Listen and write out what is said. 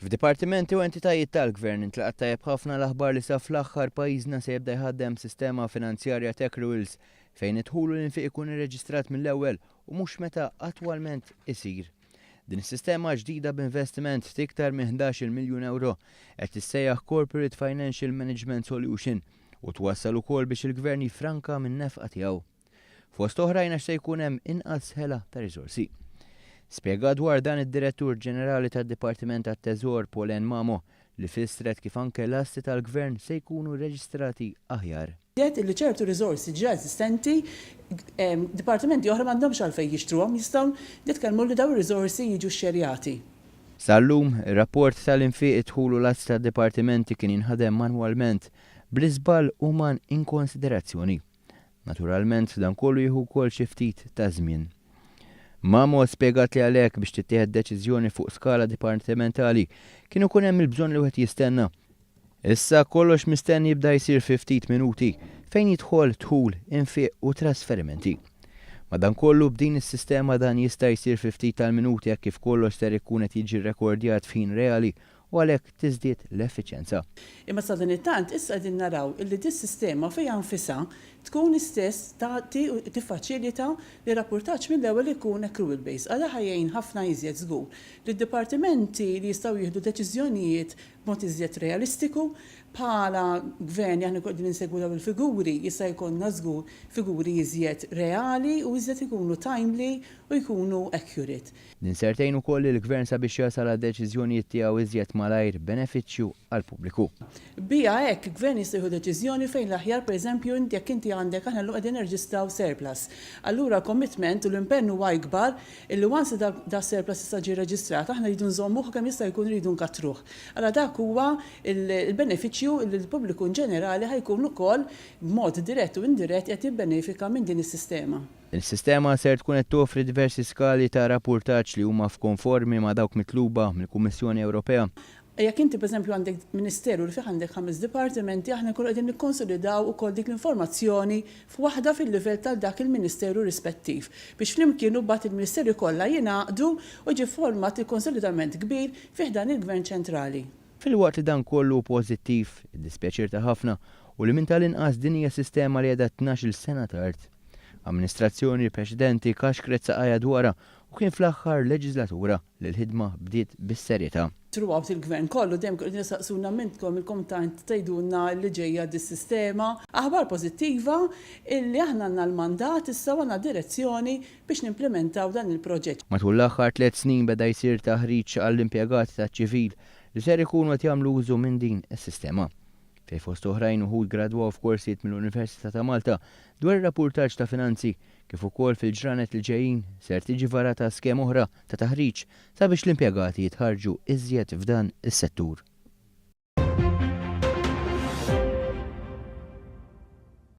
F'dipartimenti u entitajiet tal-Gvern intlaqgħet tajjeb ħafna l-aħbar li sa fl-aħħar pajjiżna se jibda jħaddem sistema finanzjarja t'accruals fejn id-dħul u l-infiq ikun irreġistrat mill-ewwel u mhux meta attwalment isir. Din is-sistema ġdida b'investiment t'iktar minn 11-il miljun ewro qed tissejjaħ Corporate Financial Management Solution u twassal ukoll biex il-Gvern jiffranka min-nefqa tiegħu. Fost oħrajn għax se jkun hemm inqas ħela ta' riżorsi. Spjega dwar dan id-Direttur Ġenerali tad-Dipartiment tat-Teżor Pauline Mamo li fissret kif anke l-assi tal-Gvern se jkunu rreġistrati aħjar. Żied li ċertu riżorsi ġa eżistenti, dipartimenti oħra m'għandhomx għalfejn jixtruhom, jistgħu nitkellmu li dawn ir-riżorsi jiġu xxerjati. Sal-lum, ir-rapport tal-infiq, id-dħul u l-assi tad-dipartimenti kien jinħadem manwalment, bl-iżball uman inkonsiderazzjoni. Naturalment, dan kollu jieħu wkoll xi ftit ta' żmien. Mamo spjegat li għalhekk biex tittieħed deċiżjoni fuq skala dipartimentali kien ikun hemm il-bżonn li wieħed jistenna. Issa kollox mistenni jibda jsir fi ftit minuti fejn jidħol dħul, infiq u trasferimenti. Madankollu b'din is-sistema dan jista' jsir fi ftit tal-minuti hekk kif kollox ser ikun qed jiġi rrekordjat f'ħin reali u għalhekk tiżdied l-effiċjenza. Imma sadanittant issa qegħdin naraw illi dis-sistema fiha nfisha tkun istess tagħti u tiffaċilita li rappurtaġġ mill-ewwel ikun accrual based. Għalha ħa jgħin ħafna iżjed żgur lid-dipartimenti li jistgħu jieħdu deċiżjonijiet b'mod iżjed realistiku. Bħala Gvern li aħna nkunu qegħdin insegwu dawn il-figuri jista' jkollna żgur figuri iżjed reali u iżjed ikunu timely u jkunu accurate. Din ser tgħin ukoll lill-Gvern sabiex jasal għad-deċiżjonijiet tiegħu iżjed malajr b'benefiċċju għall-pubbliku. Biha hekk, gvern jista' jieħu deċiżjoni fejn l-aħjar pereżempju inti jekk inti għandek aħna llum qegħdin nirreġistraw surplus. Allura l-commitment u l-impenn huwa ikbar illi once li da surplus issa ġie rreġistrat aħna rridu nżommuh u kemm jista' jkun irridu nkattruh. Allura dak huwa l-benefiċċju illi l-pubbliku inġenerali ħa jkun ukoll b'mod dirett u indirett qiegħed jibbenefika minn din is-sistema. Is-sistema ser tkun qed toffri diversi skali ta' rappurtaġġ li huma f'konformi ma' dawk mitluba mill-Kummissjoni Ewropea. Jekk inti pereżempju għandek ministeru li fih għandek ħames dipartimenti aħna nkunu qegħdin nikkonsolidaw ukoll dik l-informazzjoni f'waħda fil-livell tal dak il-ministeru rispettiv biex flimkien imbagħad il-ministeri kollha jingħaqdu u jiġi fformat il-konsolidament kbir fi ħdan il-Gvern ċentrali. Filwaqt li dan kollu hu pożittiv, id-dispjaċir ta' ħafna hu li minn tal-inqas din hija sistema li qiegħda 12-il sena tard. Amministrazzjoni preċedenti kaxkret saqajha dwarha u kien fl-aħħar leġiżlatura li l-ħidma bdiet bis-serjetà. Throughout il-Gvern kollu dejjem kienu qegħdin jistaqsuna m'intkom ilkom tant tgħidulna li ġejja dis-sistema. Aħbar pożittiva illi aħna għandna l-mandat issa u għandna direzzjoni biex nimplimentaw dan il-proġett. Matul l-aħħar tliet snin beda jsir taħriġ għall-impjegati taċ-ċivil li ser ikunu qed jagħmlu użu minn din is-sistema. Fejn fost oħrajn uħud gradwaw f'korsijiet mill-Università ta' Malta dwar ir-rappurtaġġ ta' finanzi kif ukoll fil-ġranet li ġejjin ser tiġi varata skema oħra ta' taħriġ sabiex l-impjegati jitħarrġu iżjed f'dan is-settur.